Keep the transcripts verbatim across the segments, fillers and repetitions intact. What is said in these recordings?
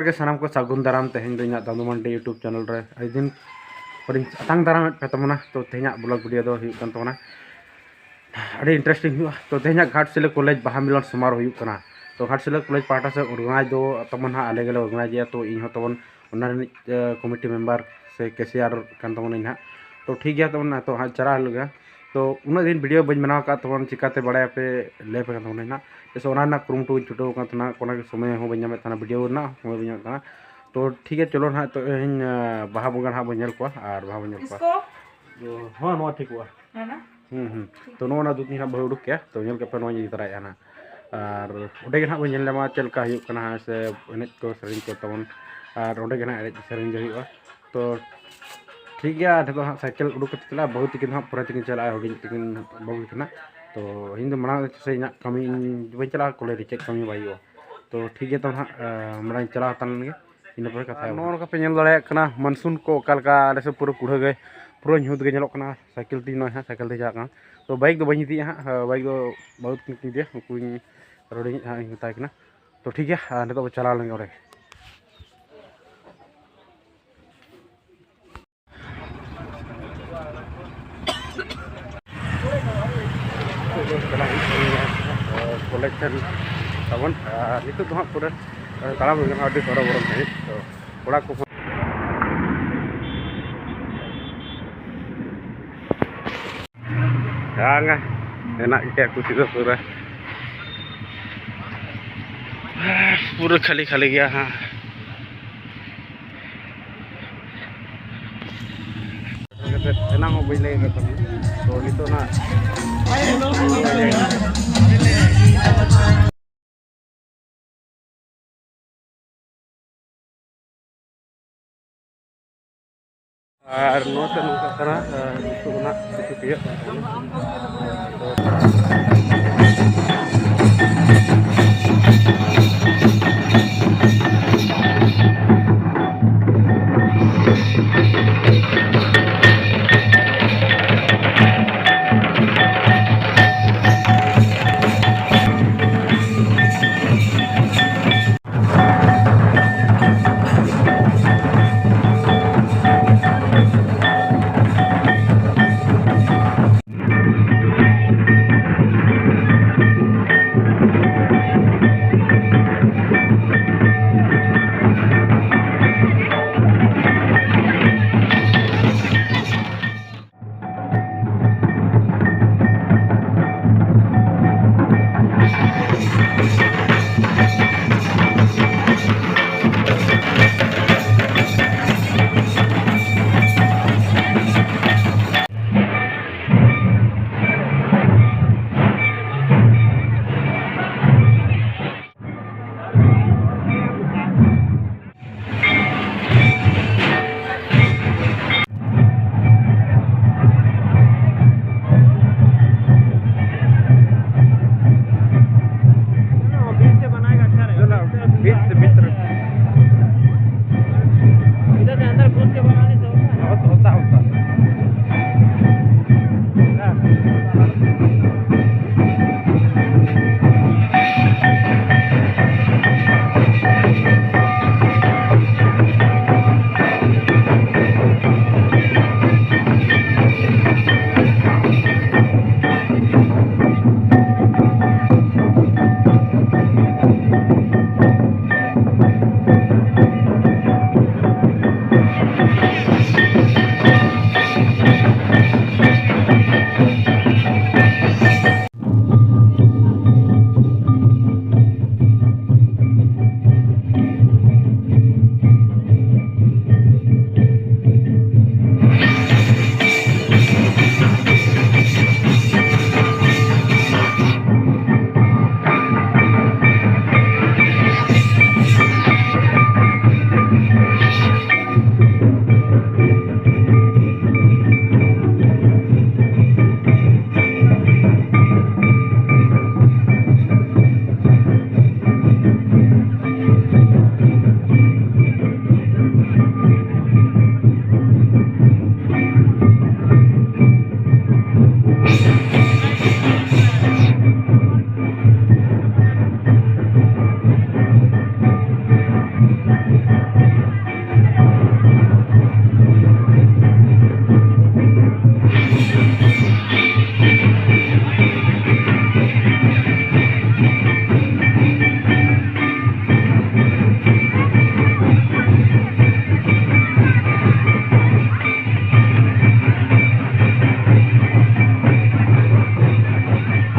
ᱜᱮ ᱥᱟᱱᱟᱢ ᱠᱚ ᱥᱟᱹᱜᱩᱱ ᱫᱟᱨᱟᱢ᱾ ᱛᱮᱦᱮᱧ ᱫᱚ ᱤᱧᱟᱹᱜ ᱫᱟᱫᱩ ᱢᱟᱱᱰᱤ YouTube channel ᱨᱮ ᱟᱹᱰᱤ ᱫᱤᱱ ᱯᱚᱨᱮᱧ ᱟᱛᱟᱝ ᱫᱟᱨᱟᱢᱮᱫ ᱯᱮ ᱛᱟᱵᱚᱱᱟ᱾ ᱛᱚ ᱛᱮᱦᱮᱧᱟᱜ vlog video ᱫᱚ ᱦᱩᱭᱩᱜ ᱠᱟᱱ ᱛᱟᱵᱚᱱᱟ, ᱟᱹᱰᱤ interesting ᱦᱩᱭᱩᱜᱼᱟ᱾ ᱛᱚ ᱛᱮᱦᱮᱧᱟᱜ ᱜᱷᱟᱴᱥᱤᱞᱟᱹ ᱠᱚᱞᱮᱡᱽ ᱵᱟᱦᱟ ᱢᱤᱞᱚᱱ ᱥᱚᱢᱟᱨᱳᱦ ᱦᱩᱭᱩᱜ ᱠᱟᱱᱟ᱾ ᱛᱚ ᱜᱷᱟᱴᱥᱤᱞᱟᱹ ᱠᱚᱞᱮᱡᱽ ᱯᱟᱦᱴᱟ ᱥᱮᱫ organize ᱫᱚ ᱛᱟᱵᱚᱱ ᱦᱟᱸᱜ ᱟᱞᱮ ᱜᱮᱞᱮ organize ᱮᱫᱟ᱾ ᱛᱚ ᱤᱧ ᱦᱚᱸ ᱛᱟᱵᱚᱱ ᱚᱱᱟ ᱨᱤᱱᱤᱡ ᱠᱚᱢᱤᱴᱤ ᱢᱮᱢᱵᱟᱨ ᱥᱮ cashier ᱠᱟᱱ ᱛᱟᱵᱚᱱᱟᱹᱧ ᱦᱟᱸᱜ᱾ ᱛᱚ ᱴᱷᱤᱠ ᱜᱮᱭᱟ, ᱛᱟᱵᱚᱱ ᱱᱤᱛᱚᱜ ᱦᱟᱸᱜ ᱪᱟᱞᱟᱜ ᱦᱩᱭᱩᱜᱼᱟ᱾ ᱛᱚ ᱩᱱᱟᱹᱜ ᱫᱤᱱ video ᱵᱟᱹᱧ ᱵᱮᱱᱟᱣ ᱟᱠᱟᱫ ᱛᱟᱵᱚᱱ, ᱪᱤᱠᱟᱹᱛᱮ ᱵᱟᱲᱟᱭᱟᱯᱮ, ᱞᱟᱹᱭ ᱟᱯᱮ ᱠᱟᱱ ᱛᱟᱵᱚᱱᱟᱹᱧ ᱦᱟᱸᱜ᱾ ᱛᱚ ᱚᱱᱟ ᱨᱮᱱᱟᱜ ᱠᱩᱨᱩᱢᱩᱴᱩ ᱵᱟᱹᱧ ᱪᱷᱩᱴᱟᱹᱣ ᱟᱠᱟᱱ ᱛᱟᱦᱮᱱᱟ, ᱚᱱᱟ ᱜᱮ ᱥᱚᱢᱚᱭ ᱦᱚᱸ ᱵᱟᱹᱧ ᱧᱟᱢᱮᱫ ᱛᱟᱦᱮᱱᱟ, video ᱨᱮᱱᱟᱜ ᱥᱚᱢᱚᱭ ᱵᱟᱹᱧ ᱧᱟᱢᱮᱫ ᱛᱟᱦᱮᱱᱟ᱾ ᱛᱚ ᱴᱷᱤᱠ ᱜᱮᱭᱟ, ᱪᱚᱞᱚ ᱱᱟᱦᱟᱜ ᱛᱚ ᱤᱧ ᱵᱟᱦᱟ ᱵᱚᱸᱜᱟ ᱱᱟᱦᱟᱜ ᱵᱚᱱ ᱧᱮᱞ ᱠᱚᱣᱟ ᱟᱨ ᱵᱟᱦᱟ ᱵᱚᱱ ᱧᱮᱞ ᱠᱚᱣᱟ᱾ ᱦᱚᱸ, ᱱᱚᱣᱟ ᱴᱷᱤᱠᱚᱜᱼᱟ᱾ ᱦᱩᱸ ᱦᱩᱸ᱾ ᱛᱚ ᱱᱚᱜᱼᱚ ᱱᱚᱣᱟ ᱫᱩᱫᱷ ᱱᱟᱦᱟᱜ ᱵᱟᱹᱧ ᱩᱰᱩᱠ ᱠᱮᱜᱼᱟ, ᱛᱚ ᱧᱮᱞ ᱠᱮᱫ ᱯᱮ, ᱱᱚᱣᱟᱧ ᱤᱫᱤ ᱛᱚᱨᱟᱭᱮᱫᱼᱟ ᱱᱟᱦᱟᱜ᱾ ᱟᱨ ᱚᱸᱰᱮ ᱜᱮ ᱱᱟᱦᱟᱜ ᱵᱚᱱ ᱧᱮᱞ ᱧᱟᱢᱟ ᱪᱮᱫ ᱞᱮᱠᱟ ᱦᱩᱭᱩᱜ ᱠᱟᱱᱟ ᱦᱟᱸᱜ, ᱥᱮ ᱮᱱᱮᱡ ᱠᱚ ᱥᱮᱨᱮᱧ ᱠᱚ ᱛᱟᱵᱚᱱ, ᱟᱨ ᱚᱸᱰᱮ ᱜᱮ ᱱᱟᱦᱟᱜ ᱮᱱᱮᱡ ᱥᱮᱨᱮᱧ ᱫᱚ ᱦᱩᱭᱩᱜᱼᱟ᱾ ᱛᱚ ᱴᱷᱤᱠ ᱜᱮᱭᱟ, ᱱᱤᱛᱚᱜ ᱦᱟᱸᱜ ᱥᱟᱭᱠᱮᱞ ᱩᱰᱩᱠ ᱠᱟᱛᱮ ᱪᱟᱞᱟᱜᱼᱟ, ᱵᱟᱹᱦᱩ ᱛᱟᱹᱠᱤᱱ ᱦᱟᱸᱜ ᱯᱚᱨᱮ ᱛᱮᱠᱤᱱ ᱪᱟᱞᱟᱜᱼᱟ, ᱦᱩᱰᱤᱧ ᱛᱟᱹᱠᱤᱱ ᱵᱟᱹᱵᱩ ᱛᱟᱹᱠᱤᱱ ᱦᱟᱸᱜ᱾ ᱛᱚ ᱤᱧ ᱫᱚ ᱢᱟᱲᱟᱝ ᱥᱮ ᱤᱧᱟᱹᱜ ᱠᱟᱹᱢᱤ, ᱤᱧ ᱵᱟᱹᱧ ᱪᱟᱞᱟᱜᱼᱟ ᱠᱚᱞᱮᱡᱽ ᱨᱮ, ᱪᱮᱫ ᱠᱟᱹᱢᱤ ᱵᱟᱭ ᱦᱩᱭᱩᱜᱼᱟ᱾ ᱛᱚ ᱴᱷᱤᱠ ᱜᱮᱭᱟ, ᱛᱚ ᱦᱟᱸᱜ ᱢᱟᱲᱟᱝ ᱤᱧ ᱪᱟᱞᱟᱣ ᱦᱟᱛᱟᱲ ᱞᱮᱱ ᱜᱮ, ᱤᱱᱟᱹ ᱯᱚᱨᱮ ᱠᱟᱛᱷᱟ᱾ ᱟᱨ ᱱᱚᱜᱼᱚ ᱱᱚᱝᱠᱟ ᱯᱮ ᱧᱮᱞ ᱫᱟᱲᱮᱭᱟᱜ ᱠᱟᱱᱟ ᱢᱟᱱᱥᱩᱱ ᱠᱚ ᱚᱠᱟ ᱞᱮᱠᱟ ᱟᱞᱮ ᱥᱮᱫ ᱯᱩᱨᱟᱹ ᱠᱩᱲᱦᱟᱹ ᱜᱮ, ᱯᱩᱨᱟᱹ ᱧᱩᱛ ᱜᱮ ᱧᱮᱞᱚᱜ ᱠᱟᱱᱟ᱾ ᱥᱟᱭᱠᱮᱞ ᱛᱮ ᱱᱚᱜᱼᱚᱭ ᱦᱟᱸᱜ ᱥᱟᱭᱠᱮᱞ ᱛᱮ ᱪᱟᱞᱟᱜ ᱠᱟᱱᱟ᱾ ᱛᱚ ᱵᱟᱭᱤᱠ ᱫᱚ ᱵᱟᱹᱧ ᱤᱫᱤᱭᱟ ᱦᱟᱸᱜ, ᱵᱟᱭᱤᱠ ᱫᱚ ᱵᱟᱹᱦᱩ ᱛᱟᱹᱠᱤᱱ ᱠᱤᱱ ᱤᱫᱤᱭᱟ, ᱩᱱᱠᱩᱧ ᱨᱚᱲ ᱦᱟᱸᱜ ᱤᱧ ᱢᱮᱛᱟᱭ ᱠᱟᱱᱟ᱾ ᱛᱚ ᱴᱷᱤᱠ ᱜᱮᱭᱟ, ᱟᱨ ᱱᱤᱛᱚᱜ ᱵᱚ ᱪᱟᱞᱟᱣ ᱞᱮᱱ ᱜᱮ ᱚᱸᱰᱮ᱾ ᱱᱤᱛᱚᱜ ᱫᱚ ᱪᱟᱞᱟᱜ ᱦᱩᱭᱩᱜ ᱠᱟᱱ ᱜᱮᱭᱟ, ᱠᱚᱞᱮᱡᱽ ᱥᱮᱱ ᱛᱟᱵᱚᱱ᱾ ᱟᱨ ᱱᱤᱛᱚᱜ ᱫᱚ ᱦᱟᱸᱜ ᱯᱩᱨᱟᱹ ᱛᱟᱲᱟᱢ ᱦᱩᱭᱩᱜ ᱠᱟᱱᱟ, ᱟᱹᱰᱤ ᱦᱚᱨᱚᱵᱚᱨᱚ ᱛᱟᱦᱮᱸᱫ᱾ ᱛᱚ ᱠᱚᱲᱟ ᱠᱚ ᱵᱟᱝᱟ, ᱦᱮᱱᱟᱜ ᱜᱮᱭᱟ ᱠᱩᱥᱤ ᱫᱚ ᱯᱩᱨᱟᱹ, ᱯᱩᱨᱟᱹ ᱠᱷᱟᱹᱞᱤ ᱠᱷᱟᱹᱞᱤ ᱜᱮᱭᱟ ᱦᱟᱸᱜ᱾ ᱮᱱᱟᱝ ᱦᱚᱸ ᱵᱟᱹᱧ ᱞᱟᱹᱭ ᱟᱠᱟᱫ ᱛᱟᱵᱚᱱᱟ, ᱛᱚ ᱱᱤᱛᱚᱜ ᱱᱟᱜ ᱟᱨ ᱱᱚᱣᱟ ᱛᱮ ᱱᱚᱝᱠᱟ ᱠᱟᱱᱟ, ᱟᱨ ᱱᱤᱛᱚᱜ ᱫᱚ ᱱᱟᱜ ᱠᱤᱪᱷᱩ ᱛᱤᱭᱟᱹᱜ ᱠᱟᱱ ᱛᱟᱵᱚᱱᱟ᱾ होता, होता।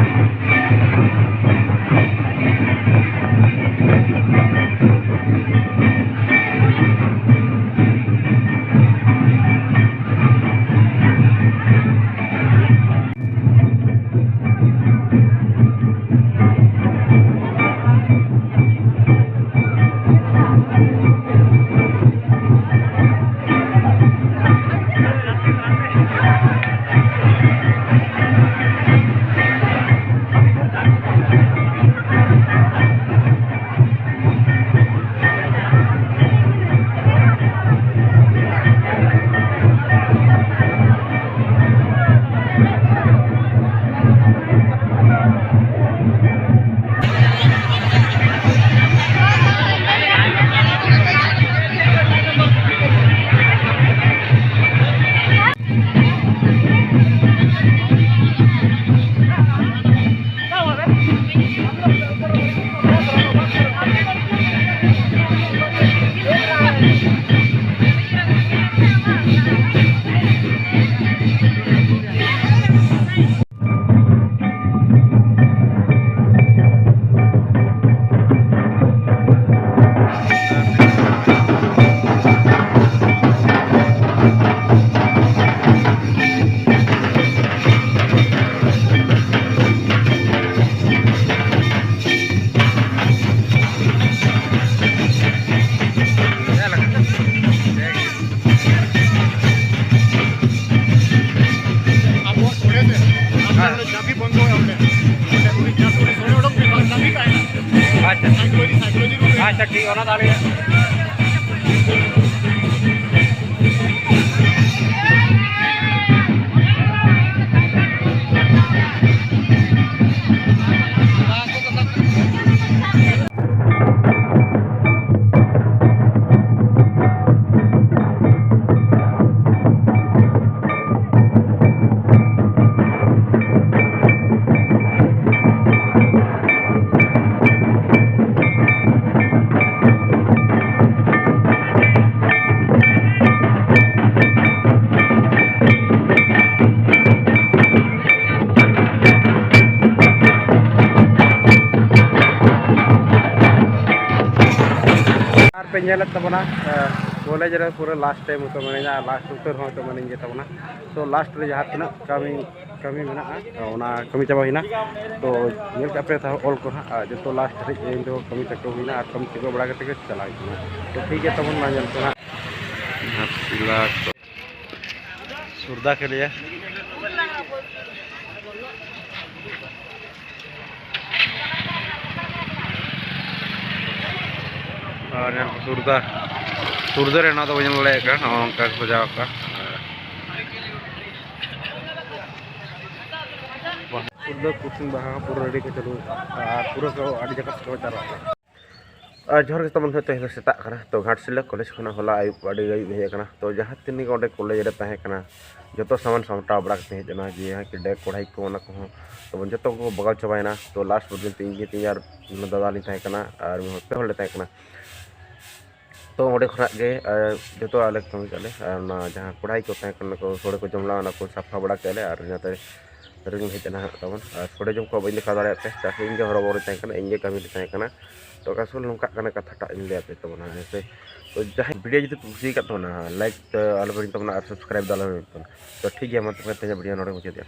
ᱴᱷᱤᱠ ᱚᱱᱟ ᱫᱟᱲᱮᱭᱟᱜ᱾ ᱟᱨ ᱯᱮ ᱧᱮᱞᱮᱫ ᱛᱟᱵᱚᱱᱟ, ᱠᱚᱞᱮᱡᱽ ᱨᱮ ᱯᱩᱨᱟᱹ ᱞᱟᱥᱴ ᱴᱟᱭᱤᱢ ᱦᱚᱭᱛᱳ ᱢᱤᱱᱟᱹᱧᱟ, ᱞᱟᱥᱴ ᱩᱛᱟᱹᱨ ᱦᱚᱸ ᱦᱚᱭᱛᱳ ᱢᱤᱱᱟᱹᱧ ᱜᱮ ᱛᱟᱵᱚᱱᱟ᱾ ᱛᱚ ᱞᱟᱥᱴ ᱨᱮ ᱡᱟᱦᱟᱸ ᱛᱤᱱᱟᱹᱜ ᱠᱟᱹᱢᱤ ᱠᱟᱹᱢᱤ ᱢᱮᱱᱟᱜᱼᱟ, ᱚᱱᱟ ᱠᱟᱹᱢᱤ ᱪᱟᱵᱟ ᱦᱩᱭᱱᱟ᱾ ᱛᱚ ᱧᱮᱞ ᱠᱟᱜ ᱯᱮ ᱛᱟᱦᱚᱸ ᱚᱞ ᱠᱚ ᱦᱟᱸᱜ, ᱟᱨ ᱡᱚᱛᱚ ᱞᱟᱥᱴ ᱫᱷᱟᱹᱨᱤᱡ ᱤᱧ ᱫᱚ ᱠᱟᱹᱢᱤ ᱪᱟᱠᱟᱣ ᱦᱩᱭᱱᱟ ᱟᱨ ᱠᱟᱹᱢᱤ ᱪᱟᱵᱟ ᱵᱟᱲᱟ ᱠᱟᱛᱮ ᱜᱮ ᱪᱟᱞᱟᱜ ᱦᱩᱭᱩᱜ ᱠᱟᱱᱟ᱾ ᱛᱚ ᱴᱷᱤᱠ ᱜᱮᱭᱟ, ᱛᱟᱵᱚᱱ ᱢᱟ ᱧᱮᱞ ᱯᱮ ᱦᱟᱸᱜ᱾ ᱥᱩᱨᱫᱟ ᱠᱮ ᱞᱤᱭᱮ᱾ ᱟᱨ ᱧᱮᱞ ᱯᱮ ᱥᱩᱨᱫᱟ, ᱥᱩᱨᱫᱟ ᱨᱮ ᱱᱚᱣᱟ ᱫᱚ ᱵᱟᱹᱧ ᱧᱮᱞ ᱫᱟᱲᱮᱭᱟᱜ ᱠᱟᱱᱟ, ᱱᱚᱜᱼᱚ ᱱᱚᱝᱠᱟ ᱠᱚ ᱥᱟᱡᱟᱣ ᱟᱠᱟᱫᱼᱟ᱾ ᱯᱩᱨᱟᱹ ᱠᱩᱥᱤᱱ ᱵᱟᱦᱟ ᱯᱩᱨᱟᱹ ᱨᱮᱰᱤ ᱠᱚ ᱪᱟᱹᱞᱩ ᱟᱠᱟᱫᱼᱟ ᱟᱨ ᱯᱩᱨᱟᱹ ᱠᱚ ᱟᱹᱰᱤ ᱡᱟᱠᱟᱛ ᱠᱚ ᱪᱟᱞᱟᱜ ᱠᱟᱱᱟ᱾ ᱟᱨ ᱡᱚᱦᱟᱨ ᱜᱮ ᱛᱟᱵᱚᱱ ᱦᱚᱭᱛᱳ ᱱᱤᱛᱚᱜ ᱥᱮᱛᱟᱜ ᱠᱟᱱᱟ, ᱛᱚ ᱜᱷᱟᱴᱥᱤᱞᱟᱹ ᱠᱚᱞᱮᱡᱽ ᱠᱷᱚᱱᱟᱜ ᱦᱚᱞᱟ ᱟᱹᱭᱩᱵ ᱟᱹᱰᱤ ᱟᱹᱭᱩᱵ ᱦᱮᱡ ᱟᱠᱟᱱᱟ᱾ ᱛᱚ ᱡᱟᱦᱟᱸ ᱛᱤᱱᱟᱹᱜ ᱜᱮ ᱚᱸᱰᱮ ᱠᱚᱞᱮᱡᱽ ᱨᱮ ᱛᱟᱦᱮᱸ ᱠᱟᱱᱟ, ᱡᱚᱛᱚ ᱥᱟᱢᱟᱱ ᱥᱟᱢᱴᱟᱣ ᱵᱟᱲᱟ ᱠᱟᱛᱮ ᱦᱮᱡ ᱮᱱᱟ, ᱡᱮ ᱦᱟᱸ ᱠᱤ ᱰᱮᱠ ᱠᱚᱲᱦᱟᱭ ᱠᱚ ᱚᱱᱟ ᱠᱚᱦᱚᱸ ᱛᱟᱵᱚᱱ ᱡᱚᱛᱚ ᱠᱚ ᱵᱟᱜᱟᱣ ᱪᱟᱵᱟᱭᱮᱱᱟ᱾ ᱛᱚ ᱞᱟᱥᱴ ᱯᱚᱨᱡᱚᱱᱛᱚ ᱤᱧ ᱜᱮ ᱛᱤᱧ ᱟᱨ ᱫᱟᱫᱟ ᱞᱤᱧ ᱛᱟᱦᱮᱸ ᱠᱟᱱᱟ ᱟᱨ ᱢᱤᱫ ᱦᱚᱲ ᱯᱮ ᱦᱚᱲ ᱞᱮ ᱛᱟᱦᱮᱸ ᱠᱟᱱᱟ᱾ ᱛᱚ ᱚᱸᱰᱮ ᱠᱷᱚᱱᱟᱜ ᱜᱮ ᱟᱨ ᱡᱚᱛᱚ ᱟᱞᱮ ᱠᱟᱹᱢᱤ ᱠᱟᱜ ᱞᱮ, ᱟᱨ ᱚᱱᱟ ᱡᱟᱦᱟᱸ ᱠᱚᱲᱦᱟᱭ ᱠᱚ ᱛᱟᱦᱮᱸ ᱠᱟᱱᱟ, ᱠᱚ ᱥᱚᱲᱮ ᱠᱚ ᱡᱚᱢ ᱞᱮᱫᱟ, ᱚᱱᱟ ᱠᱚ ᱥᱟᱯᱷᱟ ᱵᱟᱲᱟ ᱠᱮᱫ ᱞᱮ ᱟᱨ ᱤᱱᱟᱹᱛᱮ ᱨᱩᱢ ᱦᱮᱡ ᱮᱱᱟ ᱦᱟᱸᱜ ᱛᱟᱵᱚᱱ᱾ ᱟᱨ ᱥᱚᱲᱮ ᱡᱚᱢ ᱠᱚ ᱵᱟᱹᱧ ᱫᱮᱠᱷᱟᱣ ᱫᱟᱲᱮᱭᱟᱜ ᱛᱮ, ᱪᱮᱫᱟᱜ ᱥᱮ ᱤᱧ ᱜᱮ ᱦᱚᱨᱚᱵᱚᱨᱚ ᱛᱟᱦᱮᱸ ᱠᱟᱱᱟ, ᱤᱧ ᱜᱮ ᱠᱟᱹᱢᱤ ᱨᱮ ᱛᱟᱦᱮᱸ ᱠᱟᱱᱟ᱾ ᱛᱚ ᱟᱥᱚᱞ ᱱᱚᱝᱠᱟᱜ ᱠᱟᱱᱟ ᱠᱟᱛᱷᱟᱴᱟᱜ ᱤᱧ ᱞᱟᱹᱭ ᱟᱯᱮ ᱛᱟᱵᱚᱱᱟ, ᱦᱮᱸ ᱥᱮ᱾ ᱛᱚ ᱡᱟᱦᱟᱸᱭ ᱵᱷᱤᱰᱤᱭᱳ ᱡᱩᱫᱤ ᱯᱮ ᱠᱩᱥᱤᱭᱟᱠᱟᱫ ᱛᱟᱵᱚᱱᱟ, ᱞᱟᱭᱤᱠ ᱟᱞᱚ ᱵᱮᱱ ᱛᱟᱵᱚᱱᱟ ᱟᱨ ᱥᱟᱵᱥᱠᱨᱟᱭᱤᱵ ᱫᱚ ᱟᱞᱚ ᱵᱮᱱ ᱛᱟᱵᱚᱱᱟ᱾ ᱛᱚ ᱴᱷᱤᱠ ᱜᱮᱭᱟ, ᱢᱟ ᱛᱚᱵᱮ ᱛᱮᱦᱮᱧᱟᱜ ᱵᱷᱤᱰᱤᱭᱳ ᱱᱚᱰᱮ ᱢᱩᱪᱟᱹᱫ ᱮᱫᱟ᱾